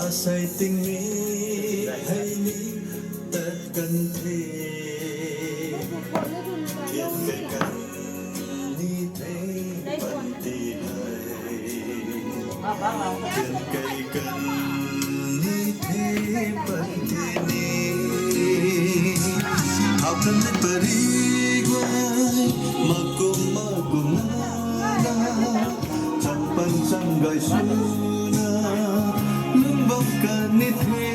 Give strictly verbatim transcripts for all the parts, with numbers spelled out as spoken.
Asei tingmei hei ni tat kan the, thian kai kan ni the panty hei, thian kai kan ni the panty ni. Hau kan ni pari guay, makum makum na, cham pan cham gay swna, lung bam kan ni the,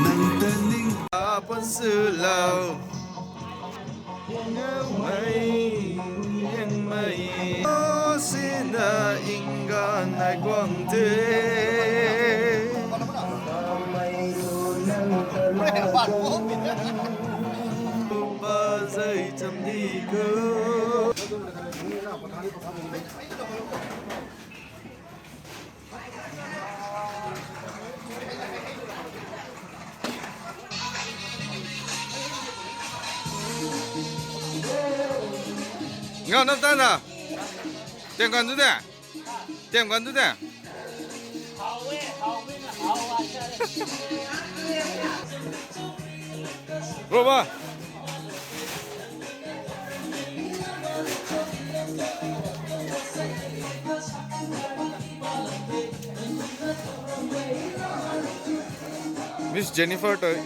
nang ta ning a pan sw lou. Mei, yang mei, o sina inggan nai guang the. Pa zai cham di ko. Ngau nap ta na. Tiam kan tu de. Tiam kan tu de. Bro ba. Miss Jennifer toi.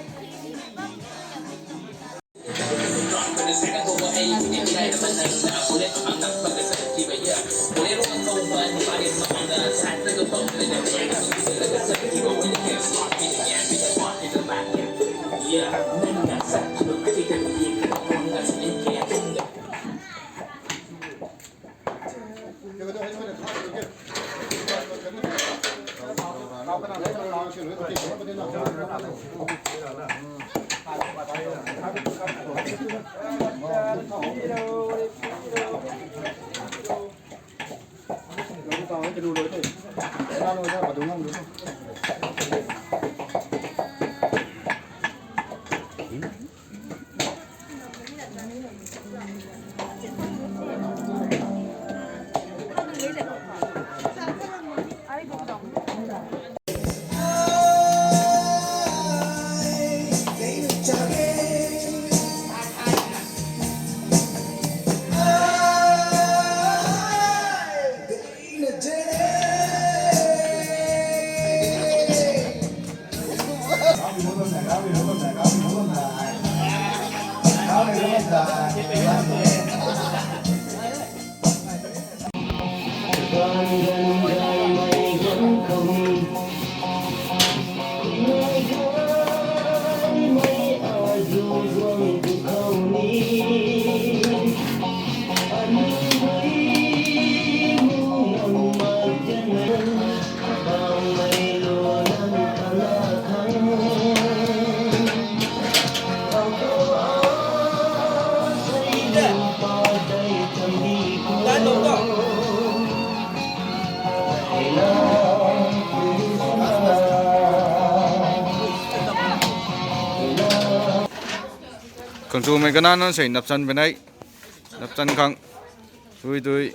Khang chumei kana nunc sei napchan benai napchan khang tui tui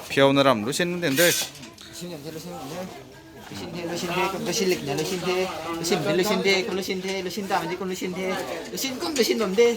phiau na ram lusin den de. Lusin the, lusin the, lusin the, lusin the, lusin the, lusin the, lusin the, lusin the, lusin the, lusin the, lusin the, lusin kum lusin bam de.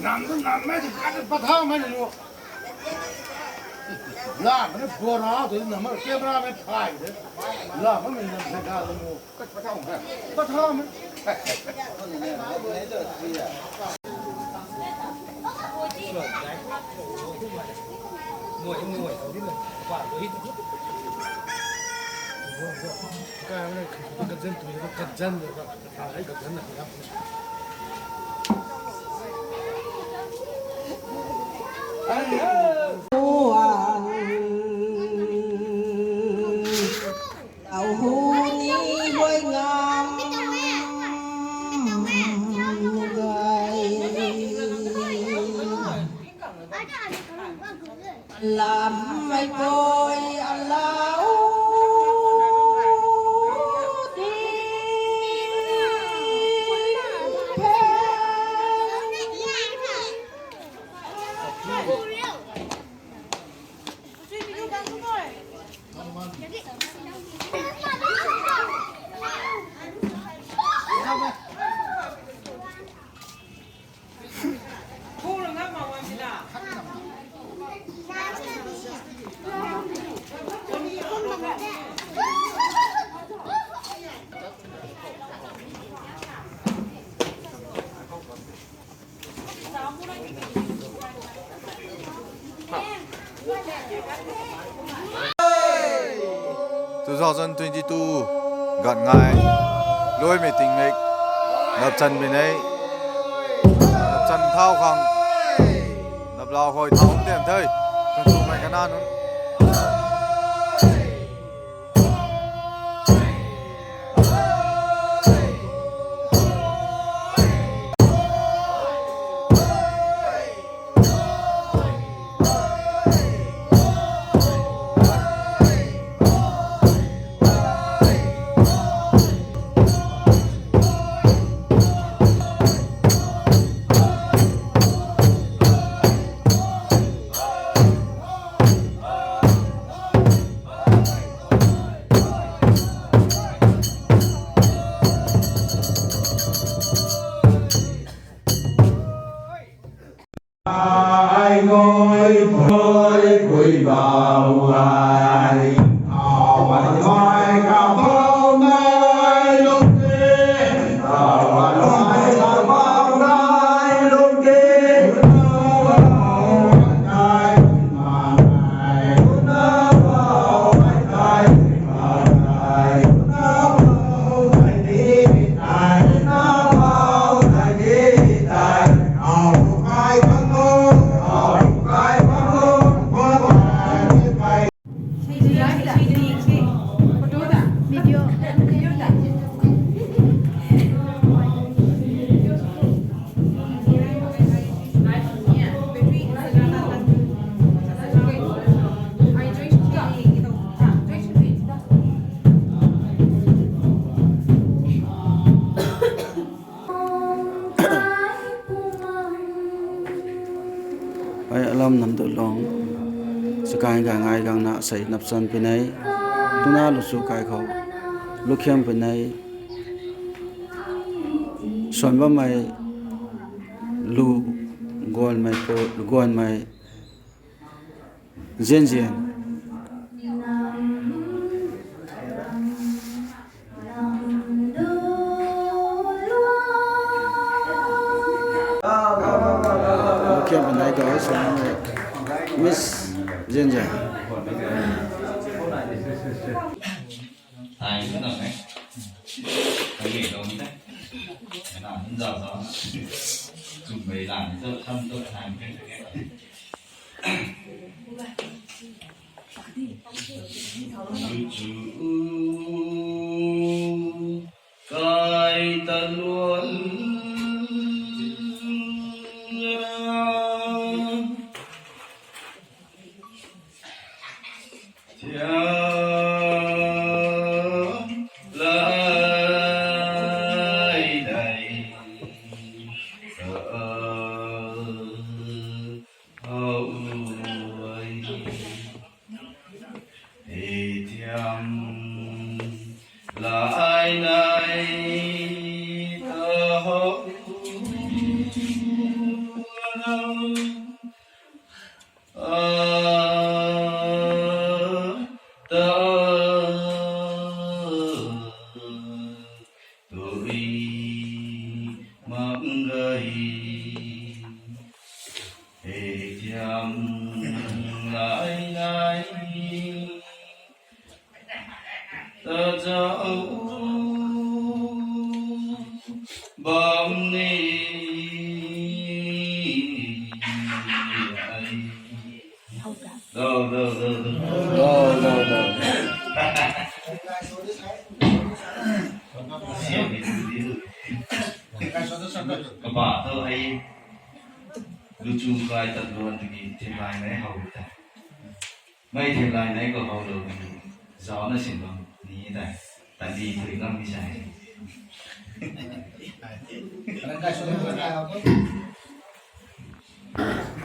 Nam tu nam mei tu kat patha mei nu. La mei bora tu nam mei camera mei phai de. La mei nam se ga lu mu. Patha mei. Lam mei pui alau di the. Two thousand twenty-two Gaanh Ngai Luaimei Tingmik napchan binei napchan thau khang naplau hoi thau tian the. Kan tumei kana nunc. Hei alam nam tu long, sakai gangai gangna sei napchan pinei, tuna lusu kai khou, lukhiam pinei, suan bammei, lu, guanmei po, guanmei, Zian zian. Lukhiam pinei guys, Miss Zian zian. Chu kai ta luan Kaba tu ai luchu kai tat luan tiki thimlai nai how ta. Mei thimlai nai ko how lou tiki zau na sin bam ni ta. Tadi thui ngam ni sai.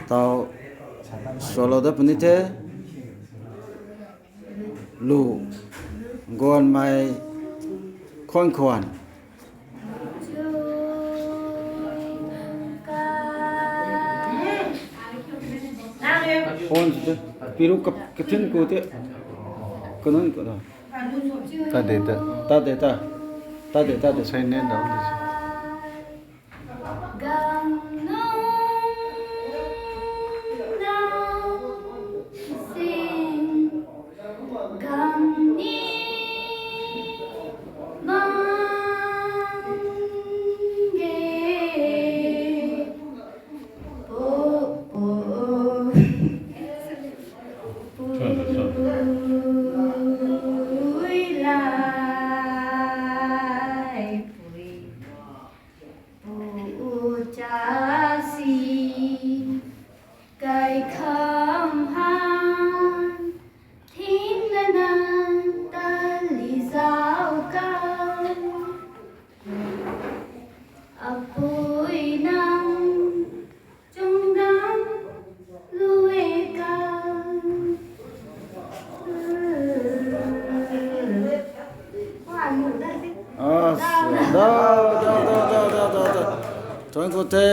Tau solo da puni the. Lu guanmei khwan khwan. Phone si te. Piru kap katin ku te. Kanun ko da. Ta de ta. Ta de ta. Ta de ta de. Sai ne da. Kaikham han, thin lanan tali zau kan. Apui nang, chung dang, lui kan. Asa, da, da, da. Thank you, te.